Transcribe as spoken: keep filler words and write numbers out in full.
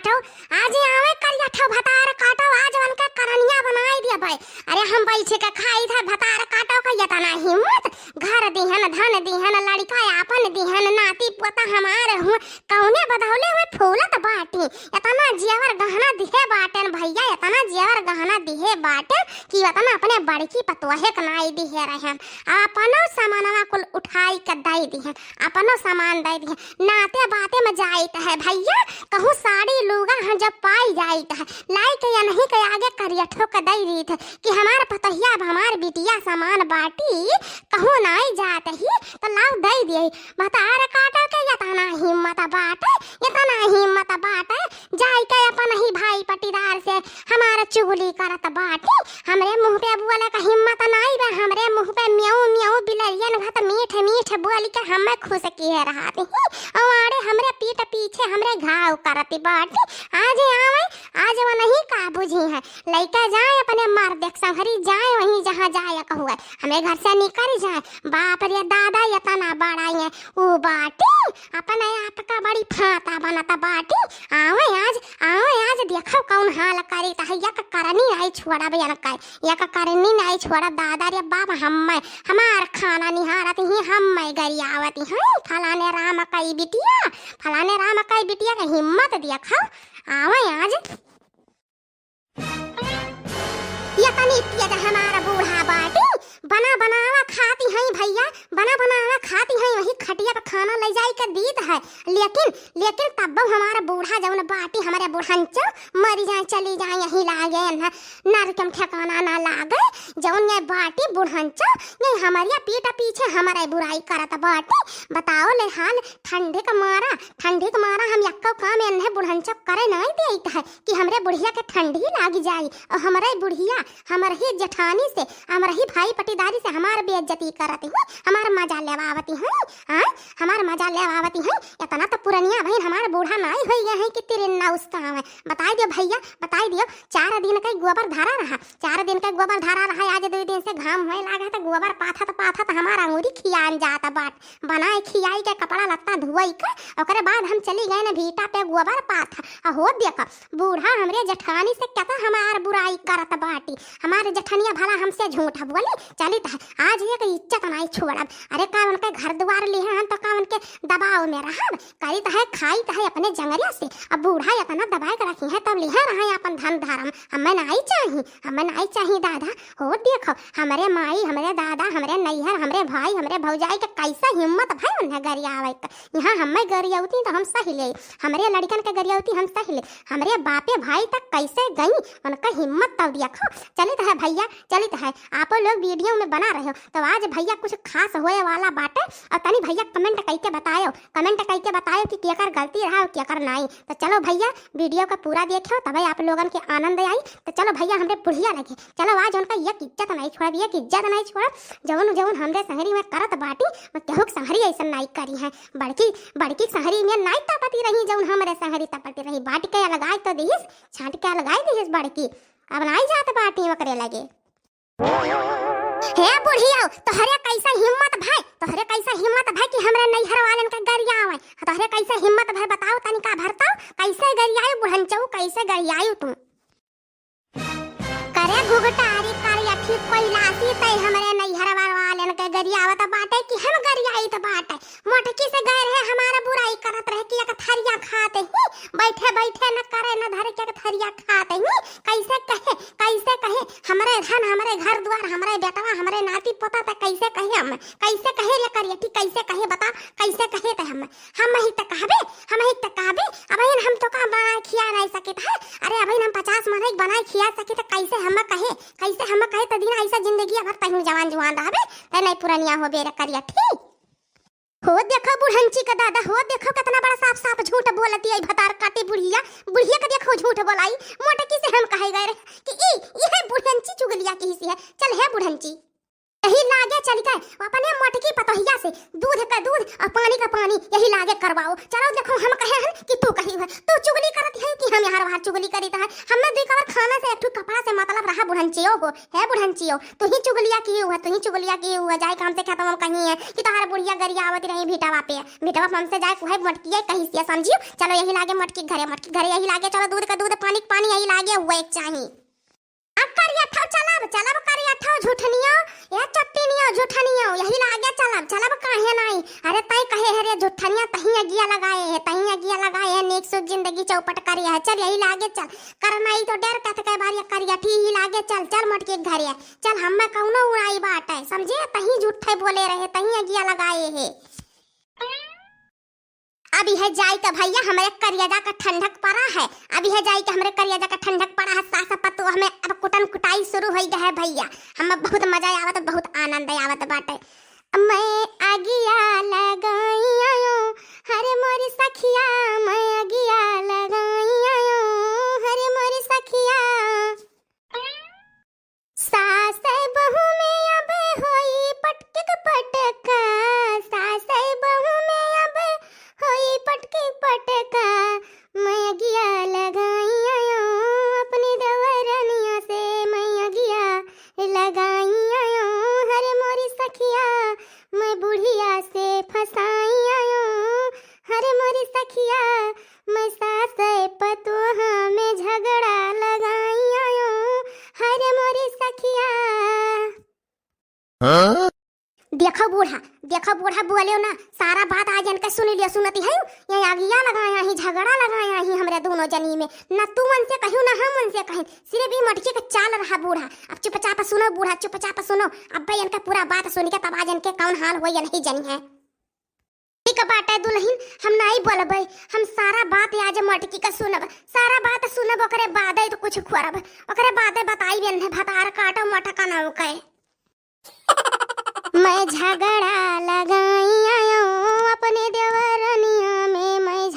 काटो, आज आवे करिया ठो भतार काटो, आज उनका करनिया बनाई दिया भाई। अरे हम बैठ के खाई था भतार काटो का इतना हिम्मत, घर दिहन, धन दिहन, लड़का आपन दिहन, नाती पोता हमार हुए, कौने बदौले हुए फूलत बाटी। इतना जेवर गहना दिहे बाटेन भैया, इतना जेवर गहना दिहे बाटेन कि इतना अपने बड़की पतोहे के नाई दिहे रहे। अपनो सामानवा कुल उठाई के दई दिहे, अपनो सामान दई दिहे। नाते बाते में जाइत है भैया, कहूँ साड़ी लूगा हम जब पाई जाइत है, लाई के यनही के आगे करिया ठोक दई दीत है कि हमार पतोहिया अब हमार बिटिया समान बाटी, कहूँ नाई जात ही तो लाओ दई दिए। भतार काटो के इतना हिम्मत बाटे, इतना हिम्मत बाटे, जाई के अपन ही भाई पटीदार से हमार चुगली करत बाटी। हमरे मुँह पे बोले का हिम्मत नाई बा, हमरे मुँह पे म्याऊ म्याऊ बिलरियन घत मीठ मीठ बोल के हमें खुश किए रहत ही। अवाड़े हमरे पीठ पीछे हमरे घाव करत बाटी। आज आवे, आज वो नहीं का बुझी है, लइका जाए अपने मर्द के संघरी जाए वहीं जहाँ जाए कहुए, हमरे घर से निकल जाए। बाप रे दादा, इतना बड़ा ये ऊ बाटी, अपने आप का बड़ी फाता बनत बाटी। आवे आज, आवे आज, देखो कौन हाल करी त है, एक करनी आई छोड़ब इनका, एक करनी आई छोड़ब दादा रे बाप। हम्मे, हमार खाना निहारत ही हम्मे गरियावत ही, फलाने राम कई बिटिया, फलाने राम कई बिटिया के हिम्मत देखो। आवे आज। ये तनी तेज हमार बूढ़ा बाटी, बना बनावा खाती हैं भैया, बना बनावा खाती हैं, वही खटिया पे खाना ले जाई के दीत है। लेकिन, लेकिन तब्बो हमार बूढ़ा जौन बाटी, हमारे बुढ़ंचो मरी जाए, चली जाए, यहीं लागे न, नरक में ठिकाना ना लागे। जौन ये बाटी बुढ़ंचो, ये हमारे पीठ पीछे हमारे बुराई करत बाटी। बताओ ले हाल, ठंडी का मारा, ठंडी का मारा हम यक्को काम एन्हे बुढ़ंचो करे नाई देइत है कि हमरे बुढ़िया के ठंडी लाग जाई और हमरे बुढ़िया हमरे ही जेठानी से, हमरे ही भाई पटीदारी से हमार बेइज्जती करत ही, हमार मजा लेवावती हैं, हाँ, हमार मजा लेवावती हैं। इतना तो पुरनिया भइन हमार बूढ़ा नाई होई गए हैं कि तिरिन्ना उसका आवे। बताई दियो भैया, बताई दियो, चार दिन का गोबर धरा रहा, चार दिन का गोबर धरा रहा, आज दो दिन से घाम होए लागा तो गोबर पाथत पाथत हमार अंगूरी खियान जात बाट। बनाए खियाई के कपड़ा लत्ता धोई के ओकरे बाद हम चली गए न भीटा पे गोबर पाथा। आ हो देख, बूढ़ा हमरे जेठानी से केतना हमार बुराई करत बाटी। हमार जेठनिया भला हमसे झूठ बोली, चलित है आज एक इज्जत नाई छोड़ब। अरे का उनके घर दुआर लिहे हम तो का उनके दबाव में रहब? करित है खाइत है अपने जंगरिया से। अब बूढ़ा इतना दबाए के रखी है तब लिहे रहे अपन धन धर्म। हमें नाई चाही, हमें नाई चाही दादा। हो देखो, हमरे माई, हमरे दादा, हमरे नैहर, हमरे भाई, हमरे भौजाई के कैसा हिम्मत भई उन्हें गरियावे के। यहाँ हमें गरियौती तो हम सही ले, हमरे लड़कन के गरियौती हम सही ले, हमरे बापे भाई तक कैसे गई, उनका हिम्मत तब देखो। चलित है भैया, चलित है, आपो लोग video में बना रहे हो, तो आज भैया कुछ खास होए वाला बाटे, और तनी भैया comment कइके बतायो, comment कइके बतायो कि केकर गलती रहा और केकर नाई। तो चलो भैया, video का पूरा देखो, तबे आप लोगन के आनंद आई। तो चलो भैया, हमरे बुढ़िया लगे, चलो आज उनका एक इज्जत नाई छोड़ब, एक इज्जत नाई छोड़ब। जौन जौन हमरे संहरी में करत बाटी, मैं केहू के संहरी ऐसन नाई करी है। बड़की, बड़की संहरी में नाई तपती रही, जौन हमरे संहरी तपती रही। बांट के अलगाई तो दिहिस, छांट के अलगाई दिहिस बड़की। अब नाई जात बाटी ओकरे लगे। हे बुढ़िया, तोहरे कैसा हिम्मत भई, तोहरे कैसा हिम्मत भई कि हमरे नैहर वालन के गरियावे? तोहरे कैसा हिम्मत भई, बताओ तनिका भरताओ, कैसे गरियायु बुढ़ंचऊ, कैसे गरियायु तू? करे घुघटारी करे अठी कोइलासी, तै हमरे नैहर वालन के गरियावत बाटे कि हम गरियाइत बाटे? मोटकी से गए रहे, हमार बुराई करत रहे कि एक थरिया खात ही, बैठे बैठे न करे न धरे के एक थरिया खात ही। कैसे कहे, कैसे कहे, हमरे धन, हमरे घर द्वार, हमरे बेटवा, हमरे नाती पोता, त कैसे कहे हम, कैसे कहे रे करियठी, कैसे कहे बता, कैसे कहे त हम, हम ही त कहबे, हम ही त कहबे। अबहिन हम तो का बनाए खिया नहीं सकित है। अरे अबहिन हम पचास मनई बनाए खिया सकित, कैसे हम कहे, कैसे हम कहे? त दिन ऐसा जिंदगी भर तहिन जवान जुआन रहबे, त नहीं पुरनिया होबे रे करियठी। हो देखो बुढ़ंची का दादा, हो देखो कितना बड़ा साफ साफ झूठ बोलती है भतार काटी बुढ़िया। बुढ़िया का देखो झूठ बोलाई, मोटकी से हम कहे गए रहे कि ई, ई है बुढ़ंची चुगलिया की हिस्सी है। चल हे बुढ़ंची, यही लागे चल गए अपने मोटकी पतोहिया से दूध का दूध और पानी का पानी यही लागे करवाओ। चलो देखो हम कहे हन कि तू तू कही है, तू चुगली करत है कि हम यहाँ बाहर चुगली करीत है? हमें दुई कवर खाना से, एक ठो कपड़ा से मतलब रहा बुढ़नचियो हो, है बुढ़नचियो, तू ही चुगलिया किए हुआ, तू ही चुगलिया किए हुआ, जाए काम से खेतवा में कही है कि तोहार बुढ़िया गरिया आवत रही भिटवा पे, भिटवा पे हमसे जाए कुहे मटकिए कही से समझियो। चलो यही लागे मटकी घरे, मटकी घरे यही लागे, चलो दूध का दूध, पानी का पानी यही लागे हुआ एक चाही। अब करिया ठाव चलब, चलब करिया ठाव झूठनियो, ए चट्टिनियो झूठनियो, यही लागे चलब, चलब काहे नाई? अरे तई कहे है रे झूठनिया, तही अगिया लगाए है, तही अगिया लगाए है, नीक सुख जिंदगी चौपट करिया है, चल यही लागे चल। करनाई तो डेर कथ के बार ये करिया ठी ही लागे चल, चल मोटकी घरे, चल हमें कौनो उड़ाई बाटे, समझे? तही झूठे बोले रहे, तही अगिया लगाए है। अब यह जाई त भैया हमरे करियजा का ठंडक पड़ा है, अब यह जाई के हमरे करियजा का ठंडक पड़ा है, सास पतोह में अब कुटन कुटाई शुरू होई गए है भैया। हमें बहुत मजा आवत, बहुत आनंद आवत बाटे। मैं अगिया लगाई आयो, हरे मोरी सखिया, मैं अगिया लगाई आयो, हरे मोरी सखिया। सास बहू में अब होई पटक पटका, सास बहू में अब होई पटक पटका। मैं अगिया लगाई आयो अपनी देवरनिया से, मैं अगिया लगाई आयो, हरे मोरी सखिया, मैं बुढ़िया से फंसाई आयो, हरे मोरी सखिया, मैं सास पतोह में झगड़ा लगाई आयो, हरे मोरी सखिया। हाँ? देखो बूढ़ा, देखो बूढ़ा, बोलियो ना, सारा बात आज इनके सुन लियो, सुनती है, ये अगिया लगाया ही, झगड़ा लगाया ही हमरे दोनों जनी में, ना तू उनसे कहियो ना हम उनसे कहें, सिर्फ ये मटकी का चाल रहा बूढ़ा। अब चुपचाप सुनो बूढ़ा, चुपचाप सुनो, अब भाई इनका पूरा बात सुन के तब आज इनके कौन हाल होई ये नहीं जनी है। ठीक बाटे दुल्हन, हम नाई बोलबे, हम सारा बात आज मटकी का सुनब, सारा बात सुनब, ओकरे बादे तो कुछ खोरब, ओकरे बादे बताई बेन है भतार काटो मटका ना उके। मैं झगड़ा लगाई आयो अपने देवरनिया में, मैं